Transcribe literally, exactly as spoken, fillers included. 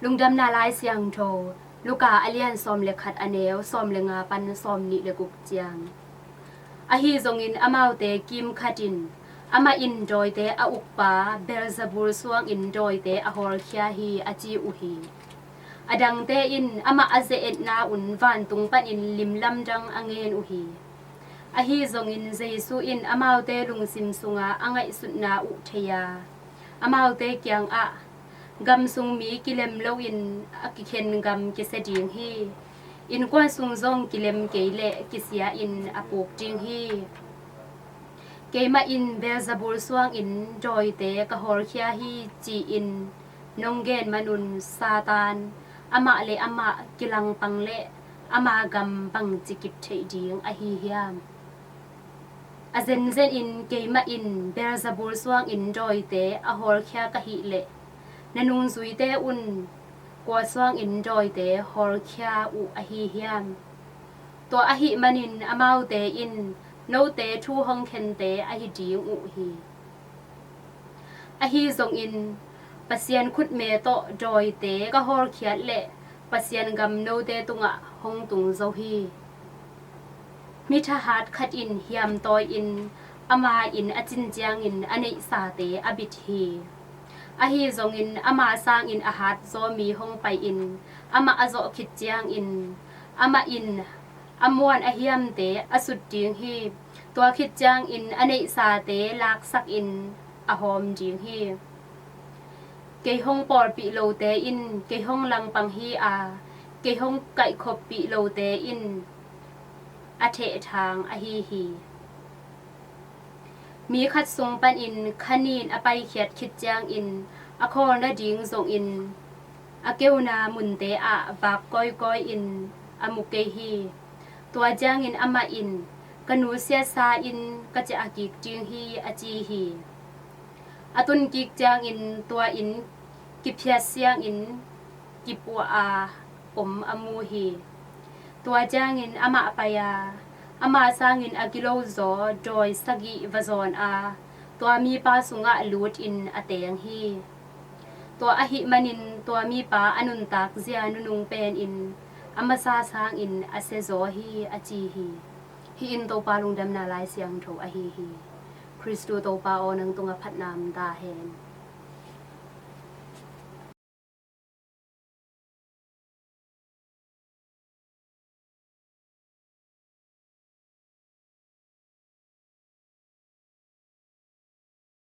Lungdamna Lai Siangtho, Luka a lian sawm le khat, a neu sawm le nga pan sawm nih le guk ciang. Ahi zongin amaute kim khat in, "Amah in dawite a ukpa Beelzebul suangin dawite a hawlkhia hi," a ci uh hi. A dangte in amah a ze-etna un vantung panin limlamdang a ngen uh hi. Ahi zongin Jesu in amaute lungsim sunga a ngaihsutna uh thei a, amaute kiangah, "Gam sung mi kilem loin a kikhen gam kisia ding hi. Innkuan sung zong kilem kei leh kisia in a puk ding hi. Keimah in Beelzebul suangin dawite ka hawlkhia hi," ci-in nong gen manun Satan, amah le amah kilangpang leh ama gam bangci kip theih ding ahi hiam? A zenzenin keimah in Beelzebul suangin dawite a hawlkhia ka hih leh, na nungzuite un kua suangin dawite hawlkhia uh ahi hiam? Tua ahih manin amaute in note thu hong khente ahi ding uh hi. Ahi zongin Pasian khutme tawh dawite ka hawlkhiat leh Pasian gam note tungah hong tung zo hi. Mi thahat khat in hiamtawi-in ama inn a cin ciangin a neihsate a bit hi. Ahi zongin ama sangin a hatzaw mi hong pai-in amah a zawh khit ciangin amah in a muan a hiamte a sut ding hi. Tua khit ciangin a neihsate laksakin a hawm ding hi. Kei hong pawlpih lote in kei hong langpang hi a, kei hong kaihkhoppih lote in a thehthang ahi hi. Mi khat sung panin kha nin a paikhiat khit ciangin a khawl nading zongin a keuna munte ah vak kawikawi-in a mu kei hi. Tua ciangin amah in, "Ka nu siatsa in ka ciah kik ding hi," a ci hi. A tun kik ciangin tua inn kiphiat siangin kipuah a om a mu hi. Tua ciangin amah pai a, ama sangin a kilozaw dawi sagih va zawn a, tua mipa sungah lutin a teng hi. Tua ahih manin tua mipa a nuntak zia nunung penin a masa sangin a siazaw hi, a ci hi. Hih in Topa lungdamna Lai Siangtho ahi hi. Khristu Topa aw, nang tungah phatna om ta hen.